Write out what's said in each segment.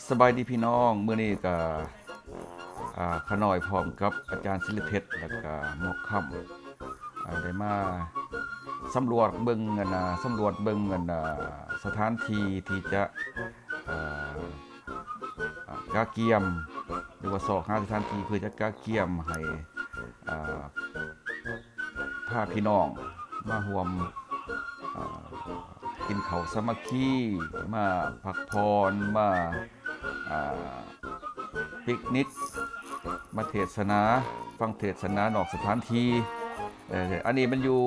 ສະບາຍດີພີ່ນ້ອງ, ມື້ນີ້ກະ ອາ ຂ້ານ້ອຍພ້ອມກັບອາຈານສິລິເພັດ ແລ້ວກະໝອກຄຳ ອາ ໄດ້ມາສຳຫຼວດເບິ່ງ ອັນນາ ສຳຫຼວດເບິ່ງ ອັນນາ ສະຖານທີ່ທີ່ຈະ ອາ ກະກຽມ ຫຼືວ່າຊອກຫາສະຖານທີ່ເພື່ອຈະກະກຽມໃຫ້ ອາ ພາພີ່ນ້ອງມາຮ່ວມ ອາ ກິນເຂົ້າສາມັກຄີ ມາພັກຜ່ອນ ມາ ອາ ປິກນິກ ມາເທດສະໜາ ຟັງເທດສະໜານອກສະຖານທີ່. ເອີ ອັນນີ້ມັນຢູ່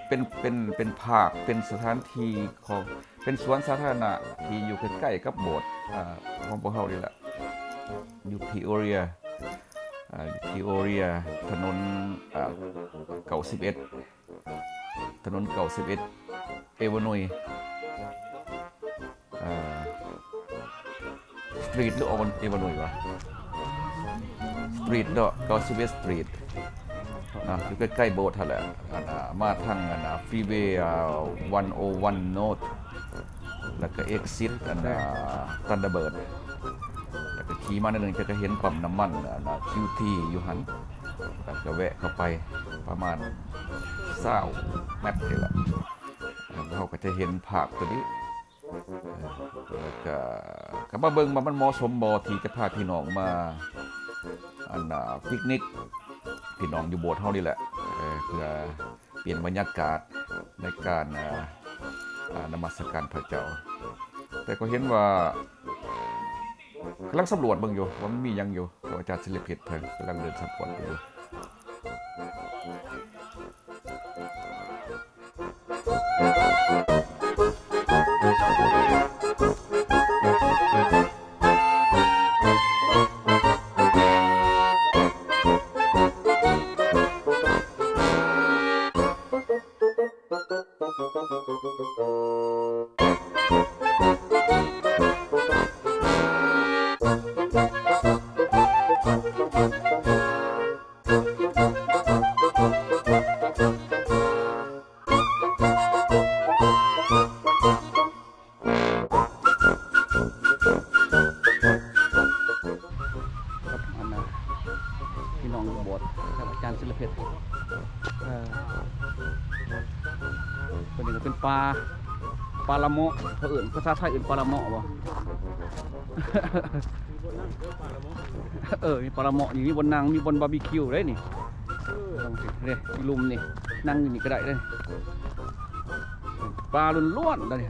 ເປັນ ເປັນ ເປັນພາກ ເປັນສະຖານທີ່ຂອງ ເປັນສວນສາທາລະນະທີ່ຢູ່ໃກ້ໆກັບໂບດ ອາ ຂອງພວກເຮົານີ້ແຫຼະ ຢູ່ພີໂອເຣຍ ອາ ຢູ່ພີໂອເຣຍ ຖະໜົນ ອາ ເກົ້າສິບເອັດ ຖະໜົນເກົ້າສິບເອັດ ເອເວນິວ ເອີ ສະຕຣີດ ຫຼື ເອເວນິວວະ ສະຕຣີດເນາະ ເກົ້າສິບເອັດ ສະຕຣີດ ນະ ຢູ່ໃກ້ໆໂບດຫັ້ນແຫຼະ ອັນນາ ມາທາງ ອັນນາ ຟຣີເວຍ ອາ ວັນໂອວັນນອດ ແລ້ວກະເອັກຊິດ ອັນນາ ທັນເດີເບີດ ແລ້ວກະຂີ່ມາໜ້ອຍໜຶ່ງ ຈະກະເຫັນປ້ຳນ້ຳມັນ ອັນນາ ຄິວທີ ຢູ່ຫັ້ນ ແລ້ວກະແວະເຂົ້າໄປປະມານຊາວແມັດນີ້ແຫຼະ ແລ້ວເຮົາກະຈະເຫັນພາບໂຕນີ້ ເອີ ແລ້ວກະ ກະມາເບິ່ງວ່າມັນເໝາະສົມບໍ່ທີ່ຈະພາພີ່ນ້ອງມາ ອັນນາ ປິກນິກ ພີ່ນ້ອງຢູ່ໂບດເຮົານີ້ແຫຼະ ເອີ ເພື່ອປ່ຽນບັນຍາກາດໃນການ ອາ ອາ ນະມັດສະການພະເຈົ້າ. ແຕ່ກໍເຫັນວ່າ ກຳລັງສຳຫຼວດເບິ່ງຢູ່ວ່າມັນມີຫຍັງຢູ່ ເພາະອາຈານສິລິເພັດເພິ່ນກຳລັງເດີນສຳຫຼວດຢູ່. ກັບອັນນາ ພີ່ນ້ອງຢູ່ໂບດກັບອາຈານສິລະເພັດ ເອີ ຕົວນີ້ກະເປັນປ່າ ປ່າລະເມາະ ເຂົາເອີ້ນ ພາສາໄທເອີ້ນປ່າລະເມາະບໍ່? ເອີ ມີປ່າລະເມາະນີ້ ມີບ່ອນນັ່ງ ມີບ່ອນບາບີຄິວໄດ້ນີ້ ເດ້ ມີລຸ່ມນີ້ ນັ່ງຢູ່ນີ້ກະໄດ້ເດ້. ປາລ້ວນໆ ດຽວນີ້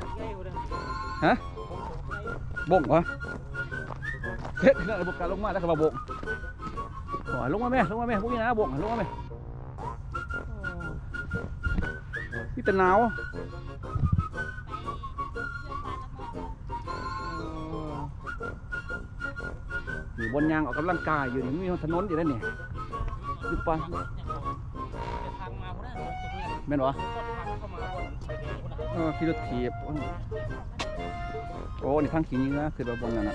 ຮະ ບົ້ງຫວາ ເຮັດເນາະ ບໍ່ກ້າລົງມາແລ້ວ ເຂົາວ່າບົ້ງ ໂອ້ຍ ລົງມາແມ້ ລົງມາແມ້ ບໍ່ມີໜາບົ້ງ ລົງມາແມ້ ມີແຕ່ໜາວ. ນີ້ບ່ອນຍ່າງອອກກຳລັງກາຍຢູ່ນີ້ ມີຖະໜົນຢູ່ເດ້ນີ້ ຢູ່ປະ ແມ່ນບໍ່? ເອີ ຂີ່ລົດຖີບ ໂອ້ ນີ້ທາງຂີ້ເຫຍື້ອ ຄິດວ່າບ່ອນນັ້ນນະ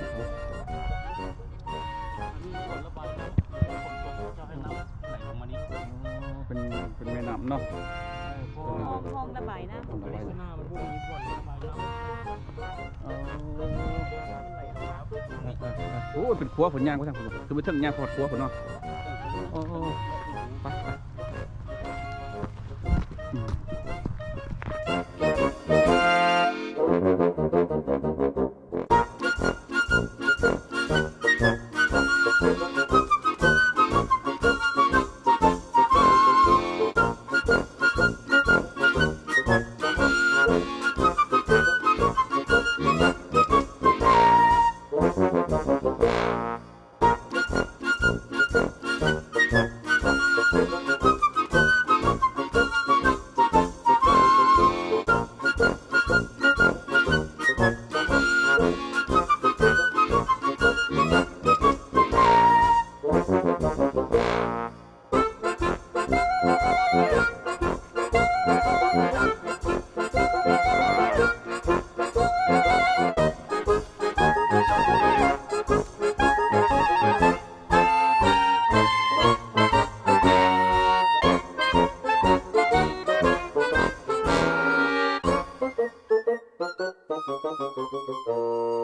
ເປັນ ເປັນແມ່ນ້ຳເນາະ ເອີ ຄອງ ຄອງລະບາຍນ້ຳ ຄອງລະບາຍນ້ຳ ໂອ້ ເອີ ເອີ ເອີ ໂອ້ ເປັນຂົວພຸ້ນ ຍ່າງໄປທາງພຸ້ນ ຂຶ້ນໄປເທິງ ຍ່າງຮອດຂົວພຸ້ນເນາະ ໂອ້ ໂອ້ ໄປ ໄປ ອື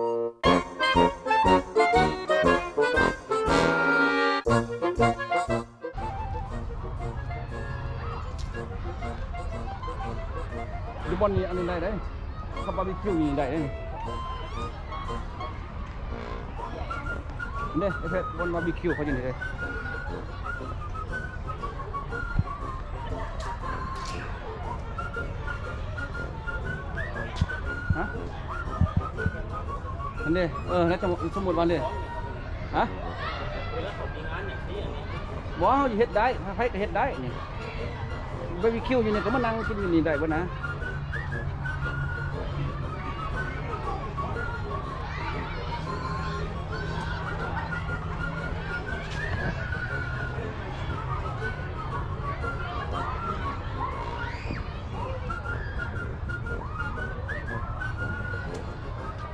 ມ. ບ່ອນນີ້ອັນນີ້ໄດ້ເດ້ ເຂົາບາບີຄິວນີ້ໄດ້ເດ້ ເດ້ ໄອ້ເພັດ ບ່ອນບາບີຄິວເຂົາຢູ່ນີ້ເດ້ ຮະ ອັນນີ້ ເອີ ໃນ ສົມມຸດວ່ານີ້ ຮະ ບໍ່ ເຮົາເຮັດໄດ້ ໃຜກໍເຮັດໄດ້ນີ້ ບາບີຄິວຢູ່ນີ້ກໍມານັ່ງກິນຢູ່ນີ້ໄດ້ເບິດນະ.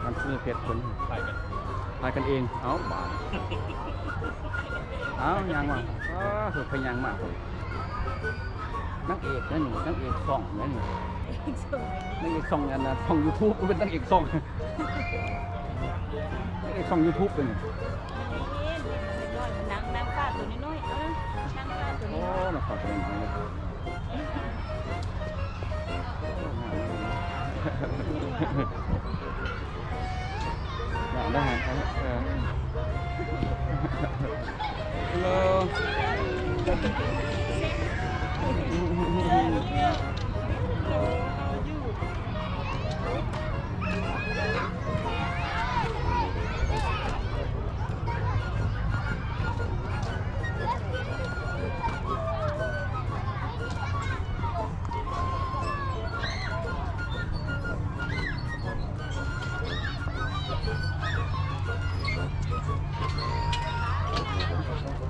ມັນຄືເພັດຄົນ ຖ່າຍກັນ ຖ່າຍກັນເອງ ເອົ້າ ບາດ ເອົ້າ ຍ່າງມາ ອ້າ ເພິ່ນໄປຍ່າງມາ ນາງເອກນັ້ນນີ້ ນາງເອກຊ່ອງນັ້ນນີ້ ນາງເອກຊ່ອງອັນນ່າ ຊ່ອງຢູທູບ ເປັນນາງເອກຊ່ອງ ນາງເອກຊ່ອງຢູທູບເດ້ນີ້ ນາງ ນາງຟ້າຕົວນ້ອຍໆ ເອີ ນາງຟ້າຕົວນ້ອຍໆ ໂອ້ ນາງຟ້າຕົວນ້ອຍໆ ໄດ້ ເອີ ເອີ ເອີ ເອີ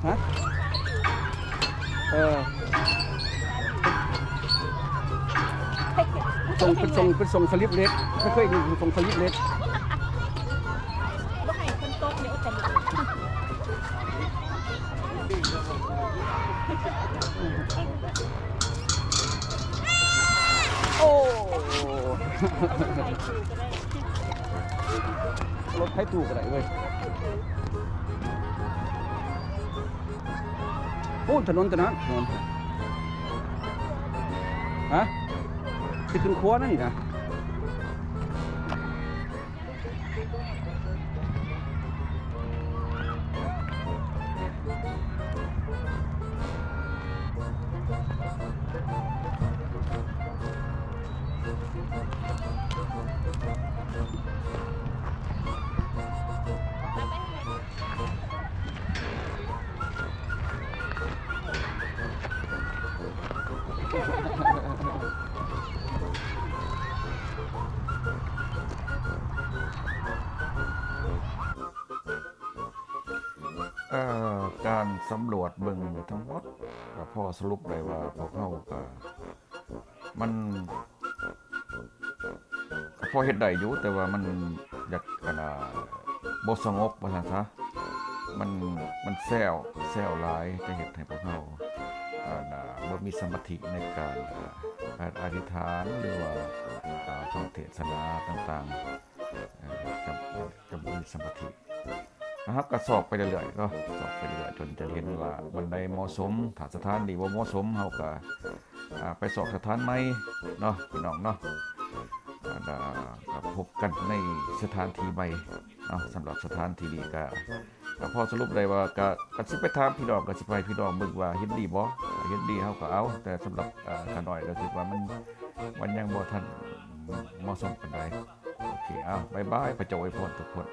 ຮະ ເອີ ສົ່ງ ເປັນສົ່ງ ເປັນສົ່ງສະລິບເຫຼັກ ເຄີຍເຫັນສົ່ງສະລິບເຫຼັກ ບໍ່ໃຫ້ຄົນຕົກເລີຍ ໂອ້ ສະລິບ ໂອ້ ລົດໄຖຕູ້ກໍໄດ້ເວີຍ ໂອ້ ຖະໜົນຕົວນັ້ນ ຖະໜົນ ຮະ ຊິຂຶ້ນຂົວນະນີ້ນະ. ເອີ ການສຳຫຼວດເບິ່ງທັງໝົດ ກໍພໍສະຫຼຸບໄດ້ວ່າພວກເຮົາກໍ ມັນ ກໍພໍເຮັດໄດ້ຢູ່ ແຕ່ວ່າມັນຢາກ ອັນນ່າ ບໍ່ສະຫງົບວ່າຊັ້ນຊະ ມັນ ມັນແຊວ ແຊວຫຼາຍ ຈະເຮັດໃຫ້ພວກເຮົາ ອັນນ່າ ບໍ່ມີສະມາທິໃນການ ອາ ອະທິຖານ ຫຼືວ່າ ອາ ຟັງເທດສະໜາຕ່າງໆ ເອີ ຈະ ຈະບໍ່ມີສະມາທິ. ນະຄັບ ກໍຊອກໄປເລື້ອຍໆເນາະ ຊອກໄປເລື້ອຍໆ ຈົນຈະເຫັນວ່າບ່ອນໃດເໝາະສົມ. ຖ້າສະຖານນີ້ບໍ່ເໝາະສົມ ເຮົາກໍ ອາ ໄປຊອກສະຖານໃໝ່ເນາະ ພີ່ນ້ອງເນາະ. ອາ ກໍພົບກັນໃນສະຖານທີ່ໃໝ່ເນາະ. ສຳລັບສະຖານທີ່ນີ້ກໍ ກໍພໍສະຫຼຸບໄດ້ວ່າ ກໍ ກໍຊິໄປຖາມພີ່ນ້ອງ ກໍຊິໄປໃຫ້ພີ່ນ້ອງເບິ່ງວ່າເຫັນດີບໍ່. ເຫັນດີເຮົາກໍເອົາ ແຕ່ສຳລັບ ອາ ຂ້ານ້ອຍກໍຄິດວ່າມັນ ມັນຍັງບໍ່ທັນເໝາະສົມປານໃດ. ໂອເຄ ເອົາ ບາຍບາຍ ພະເຈົ້າອວຍພອນທຸກຄົນ.